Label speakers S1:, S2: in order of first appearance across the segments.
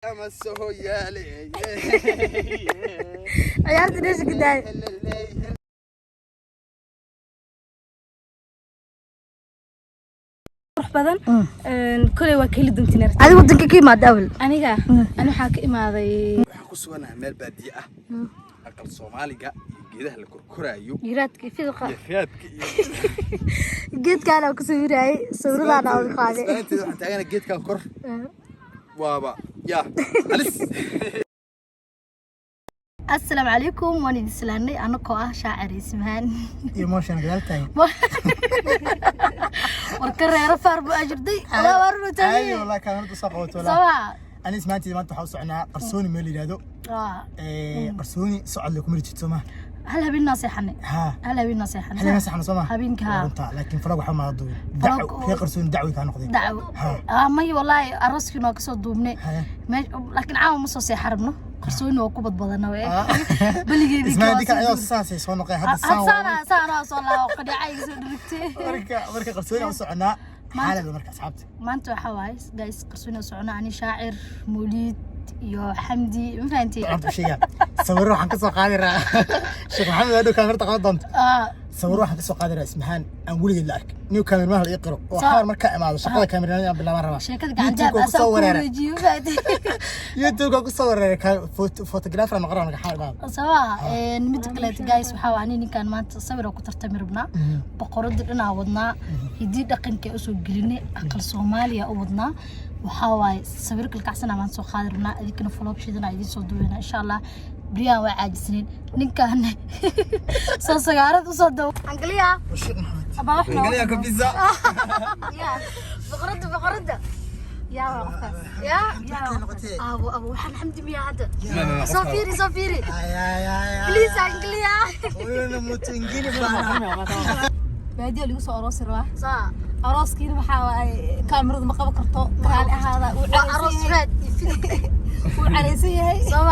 S1: Ama soo yaale.
S2: Ciyaarta dheesha ka daay.
S3: Qurux badan. Koley waa ka heli doontiin aragtida.
S2: Adiga wadanka ka imaada awal?
S3: Aniga ani waxaa ka imaaday
S1: Waxaan ku suganahay meel baadiye ah, aqal Soomaaliga iyo geedaha la korkoraayo.
S2: Giraadka fiiqa.
S1: Iyo raadka iyo
S2: Geedkaana ku sawiraayay, sawiradaana aan qaaday.
S1: Islaanteeda waxaan taagana geedkan kor waaba yaa halis.
S2: Assalaamu calaykum, waan idin salaanay anakoo ah Shaacir Ismaan
S4: iyo mooshan gadaal taagan.
S2: Warka reero faar buu ajirday adaa waarunu
S4: Caadi.
S2: taagay.
S4: Wallahi kaamirada soo qabato wallahi.
S2: Sabaa.
S4: Ani ismaanteeda maanta waxaa u soconaa Qarsooni meel la yidhaahdo. Qarsooni socod le kuma jirto, soo maha?
S2: Hal habeen noo seexanay.
S4: Haa.
S2: Hal habeen noo seexanay.
S4: Xilligan saxna, soo maha?
S2: Habeenka, haa.
S4: Waa runta, laakiin vlog waxba maada duubin.
S2: Vlog
S4: Dacwo reer Qarsooni dacwi kaa noqday.
S2: Dacwo.
S4: Haa.
S2: May, wallaahi arooskii noo kasoo duubnay.
S4: Haya.
S2: Laakiin caawa ma soo seexa rabno, Qarsooni waa ku badbadana we beligeedii.
S4: Ismaan dinka ayadoo saasay soo noqday hadda saan waa.
S2: Saana saana soo laabo qadhacay soo dhirigtay.
S4: Marka Qarsooni aan u soconaa xaalada marka asxaabta.
S2: Maanta waxaa waaye guys, Qarsooni oo socona ani, Shaacir, Mawliid iyo Xamdi, ma fahanteen?
S4: Waxaan ku sheegaa sawirro waxaan ka soo qaadi rahaa Sheekh Maxamed adhow kaamirada qaban doonto. Sawirro waxaan ka soo qaadi rahaa Ismahaan aan weligeed la arkin new cameraman la ii qiro oo xaar markaa imaado shaqada cameraman aan bilaabaan rabaa.
S2: Sheekada gacan jaab
S4: YouTube-ka ku
S2: asaa
S4: soo
S2: ku
S4: wereeray.
S2: wareejiyo, ma fahanteen?
S4: YouTube-ka ku soo wereeray, photographer aan noqon rabaa marka xaar imaado.
S2: Sabaa mid kaleeto guys, waxaa waa ani ninkan maanta sawir oo ku tartami rabnaa, boqoradii dhanaa wadnaa, hidii dhaqanka usoo gelinay, aqal Soomaaliya u wadnaa. Waxaa waaye sawir kalkacsanaa maanta soo qaadi rabnaa, idinkana vlog shidana idiin soo duweyna insha Allah. Beryahan waa caajisnayn, ninkan soo sagaarad usoo daw angaliya.
S4: Sheekh Maxamed.
S3: Abaa wax nooga
S1: Galiya ka pizza.
S2: Ya boqorada, boqorada
S3: yaa waa qofkaas.
S2: Ya.
S4: Noqotee.
S2: Abo abo, waxaan Xamdi miyaa hadda?
S1: Ma,
S2: Soo fiiri, soo fiiri.
S4: Ay ay ay ay.
S2: Please, angaliya.
S4: Huyu ni mtu ingine bana.
S3: Baadiyo lagu soo aroosi rabaa.
S2: Saa.
S3: Arooskiina waxaa waaye kaamiradu ma qaban karto, raali ahaada, wuu
S2: waa aroos
S3: caraysan yahay.
S2: Raad iyo filig.
S3: Wuu caraysan yahay.
S2: Soo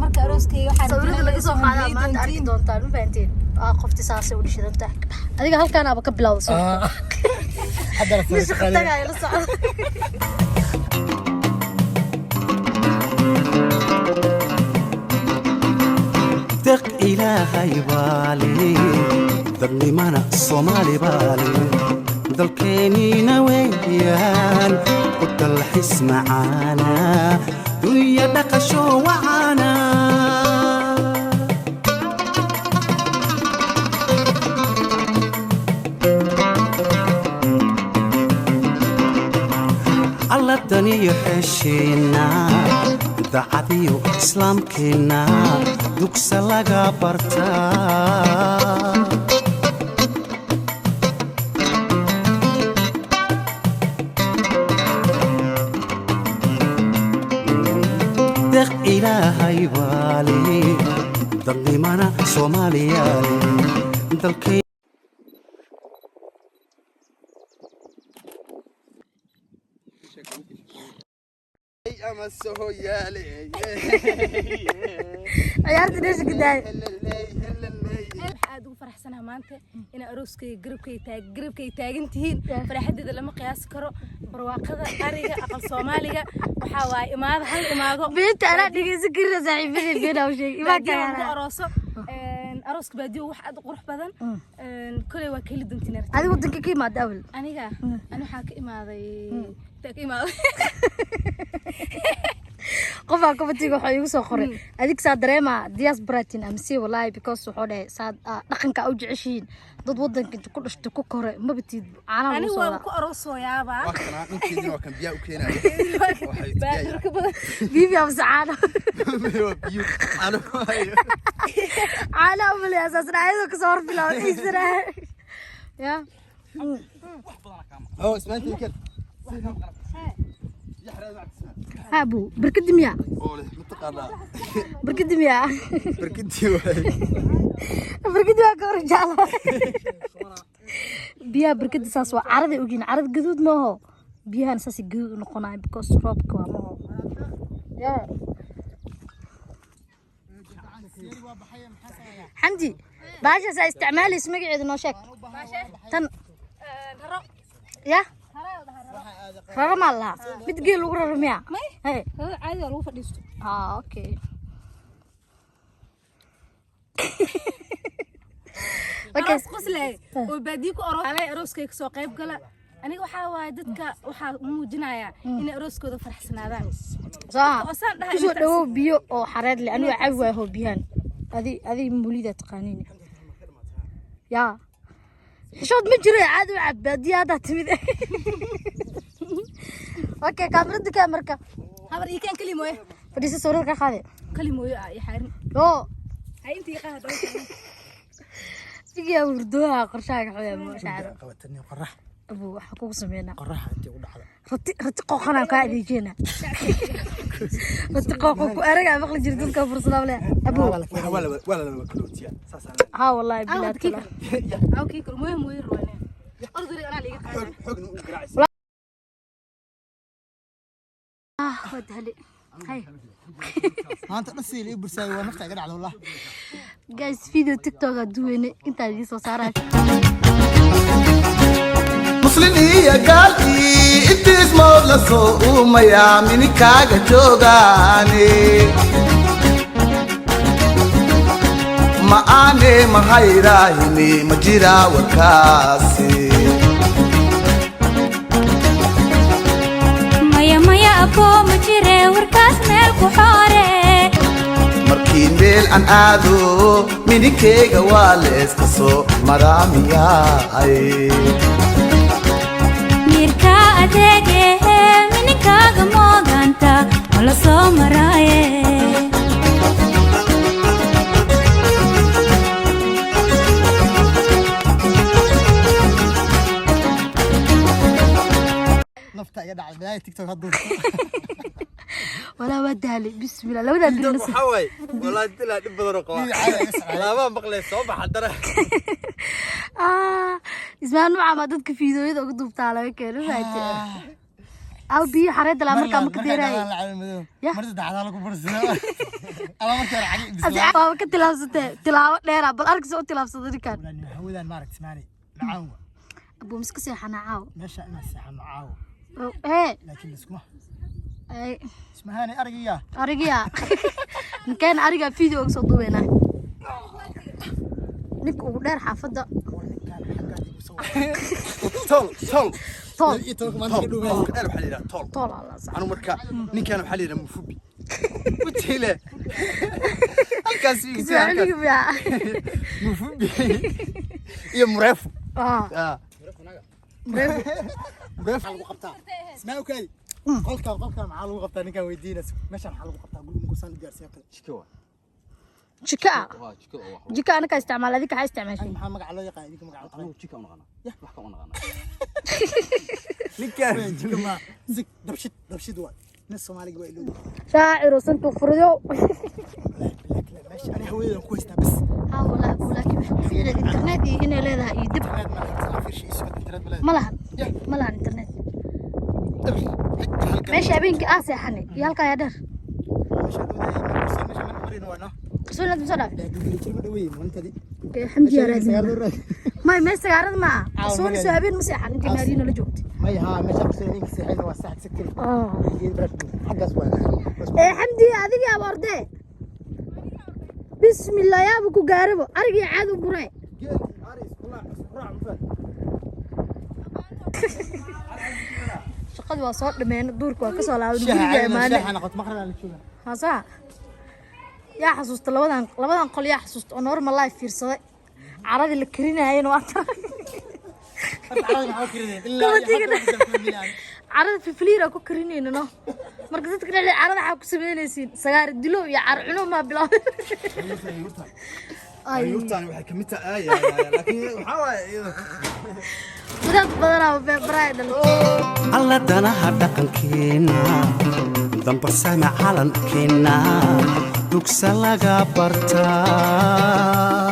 S3: Marka arooskayga waxaa
S2: sawirada laga soo qaadaa maanta arki doontaan, ma fahanteen? Aa qofti saasay u dhishidan tahay, adiga halkaanaaba ka bilowda soo
S4: Hadda la
S2: meesha
S4: sawir qaadaya.
S2: Tagaaya la socda.
S5: Deq Ilaahay baale, dadnimana Soomaali baale, dalkeenniina weeyaan ku dalxis macaana, dunya dhaqasho wacaana. Alla daniyo xesheenna, dacadiyo islaamkeenna dugsa laga bartaa. Deq Ilaahay baale, dadnimana Soomaaliyaale, dalkay.
S1: Ama soo yaale.
S2: Ciyaarta dheesha ka daay.
S3: Waxaa aad ugu faraxsanahay maanta inaa arooskayga garabkay taagan tihiin. Farxadeeda lama qiyaasi karo, barwaaqada ariga aqal Soomaaliga waxaa waaye imaado hal imaado.
S2: Beenta anaa dhegeysan karina, saaxiibadii been u sheeg imaan
S3: Baadiyo lagu
S2: karaan.
S3: arooso. Arooska baadiyo wax aad u qurux badan. Koley waa ka heli doontiin aragtida.
S2: Adiga wadanka ka imaada awal?
S3: Aniga ani waxaa ka imaaday intaa ka imaaday.
S2: Qofaa commentiga waxaa iigu soo qoray, adig saa dareema diasporatin amse wallahi, because wuxuu dhahay saad dhaqanka u jeceshihiin, dad wadanka inta ku dhashto ku kore maba tiid caanaha lagu
S3: Aniga
S2: soo
S3: waaba
S2: wadaa.
S3: ku aroosooyaaba.
S1: Waa kana ninkeedina, waa kan biyaha u keenayo. Waxay
S3: Baadurka badan.
S2: Bibi amse caano?
S1: Waa biyo caano waayo.
S2: Caano umaleya asaasna ayadoo kasoo hor bilowday isra ya.
S1: Oo ismaanteeda ken.
S2: Abu barkadi miya?
S1: Oo leh mataqaanaa.
S2: Barkadi miya?
S1: Barkintii waay.
S2: Barkadi waa ka hor jecla biyaha barkada, saas waa carada ogyihin, carada gaduud maaho, biyahan saasay gaduud u noqonayo because roobka waa maho ya. Xamdi, baashaas aa isticmaalaysa magaceeda noo sheeg, tan ya. Rara maa lahaa mid geel lagu raro miya?
S3: May.
S2: Hey.
S3: Rara caadi waa lagu fadhiisto.
S2: Ah, okay. Okay.
S3: Aroos qoslay oo baadiye ku aroos alay arooskay kasoo qayb gala. Aniga waxaa waaye dadka waxaa muujinayaa inay arooskooda faraxsanaadaan.
S2: Soo
S3: oo saan dhahay.
S2: Kusoo dhawow biyo oo xareed leh. Anigu cabi waay hoo biyahan. Adi mulida taqaaniin yaa xishood ma jiro, caadi u cab, baadiye haddaa timid. Okay, kaamirada kaa marka.
S3: Habar ii keen kali mooye.
S2: Fadhiisa, sawirada ka qaade.
S3: Kali mooye ah ii xaarin.
S2: Oo.
S3: Hay intii qaad.
S2: Sigiyaa hurdooha qorshaaga xoyaa shaacir.
S4: Qabatani qorax.
S2: Abu waxaa kugu sameynaa.
S4: Qoraxa intii u dhacda.
S2: Rati qooqanaan kaa adeejina. Rati qooqan ku aragaa maqli jira dadka fursadaa leh abu.
S1: Waa la laba kalootiya saasaa.
S2: Haa wallaahi bilaa
S3: kii
S2: tala.
S3: Aw kii kale mooye mooye rawaane orduri anaa liiga qaada.
S1: Xoog xoogna u garaacaysa.
S2: Ah, waa dahli. Hay.
S4: Maanta dhan sidii la ii bursaayay waa nafta iga dhacda wallah.
S2: Guys, video TikTok aa duweyne intaa idiin soo saaraya.
S6: Muslin iyo gaalkii intiismood la soo uumayaa mininkaaga joogaane ma aane mahayraahine ma jiraa warkaasi.
S7: Maya, maya aboo, ma jire warkaas, meel ku xoore.
S6: Markii meel aan aado mininkeyga waa leeska soo maraamiyaay.
S7: Miirka adeege mininkaaga mooganta wala soo maraaye.
S4: Nafta iga dhacda bilaay TikTok hadduu.
S2: Walaa waa daalay, bismillah, labadaa beri nasi.
S1: Waxaa waaye walaa dilaa dhib badan oo qabaa laabaa maqlay soo baxa dara.
S2: Ah, ismaan nuuca maa dadka fiidooyada uga duubtaa laga keeno faate aw biyo xareedda laa markaa ma ka deeraaye. Yah.
S4: Mar saddexaad lagu bursadaa ama markii hore cagi bislaa.
S2: Waaba ka tilaabsatee tilaabo dheera, bal arkisa u tilaabsada ninkan.
S4: Hawadan maaragta maani macaan wa.
S2: Abuu miska seexanaa caaw?
S4: Meesha inaan seexano caawo.
S2: Ee.
S4: Laakiin liskuma
S2: Ay.
S4: Ismahaani arigiya.
S2: Arigiya ninkeen ariga video uga soo duubeynaa, ninka ugu dheer xaafadda.
S1: Tol tol.
S2: Tool.
S4: Iyo tobanka maanta ka dhuumay.
S1: Tolka dheer waxaa la yidhaha tool.
S2: Tool alla sax.
S1: Anu marka ninkan waxaa la yidhaha mufubi wajile halkaas igu sii halkaas.
S2: Ismaaciiliga miyaa?
S1: Mufubi iyo murefu.
S2: Ah.
S1: Ah.
S2: Murefu.
S1: Murefu.
S4: Maxaa lagu qabtaa ismaa okay qolkan maxaa lagu qabtaa ninkan weydiinaysa meeshan maxaa lagu qabtaa guriga mukusaan u gaarsiiyo kale?
S1: Jiko waa.
S2: Jika ah.
S1: Waa jiko oo wax.
S2: Jika anaka isticmaal, adika waxaa isticmaashay.
S4: Maxaa magaca loo yaqaan idinka magaca
S1: Anigu jiko u naqanaa, wax ka u naqanaa ninkan.
S4: Jika ma sig dabshid dabshid waa nin Soomaaliga waa iloobi.
S2: Shaaciro sanka furyo.
S4: Meesha ani haweedan ku haystaa bas.
S2: Haa walaa abuu, laakiin waxay ku fiicneed internet iyo inay leedahay iyo dib.
S4: Internet ma laha, fiirshi isu internet ma leedahay.
S2: Ma lahan, ma lahan internet. Meesha habeenkii aa seexanay iyo halkaa ayaa dheer.
S4: Meesha dhowdahay meesha ma marin waa no.
S2: Qarsoon aad ma soo dhaafay?
S4: Laakiin jir ma dhaweey maalintadii.
S2: Okay, xamdi yaa raadin.
S4: Sagaarada raad.
S2: May may sagaarada ma aha.
S4: Caawa
S2: Qarsoon
S4: ma
S2: soo habeen ma seexan intii Maariina la joogtay.
S4: May haa meesha qarsoon habeenkii seexayna waa sax sakir.
S2: Ah.
S4: Geed barash xaggaas waa.
S2: Ee xamdi, adiga aba ordee, bismillah, yaaba ku gaarabo arigii caad u buray.
S4: Geed ari isku raac isku raac ma.
S2: Shaqadii waa soo dhameen, duurka waa kasoo laaban, guriga imaane.
S4: Shaaha noqot maqrib la joogaa.
S2: Haasaa yaa xasuusta labadan qol, yaa xasuusta oo normal life fiirsaday caradii la karinaayena waa tara.
S4: Carada maxaa karinay ilaa
S2: Kuma carada fifliir ku karinayna no marka dadka dhexdeeda carada waxaa ku samaynaysiin sagaar dilo iyo car cuno maa bilowday. Ay.
S1: Yurtaan waxay kamid tahay ay ay ay, laakiin waxaa waaye iyada
S2: Wadaad badanaa beebaraay dhalo.
S5: Alla danaha dhaqankeena dambarsame calankeenna dugsa laga bartaa.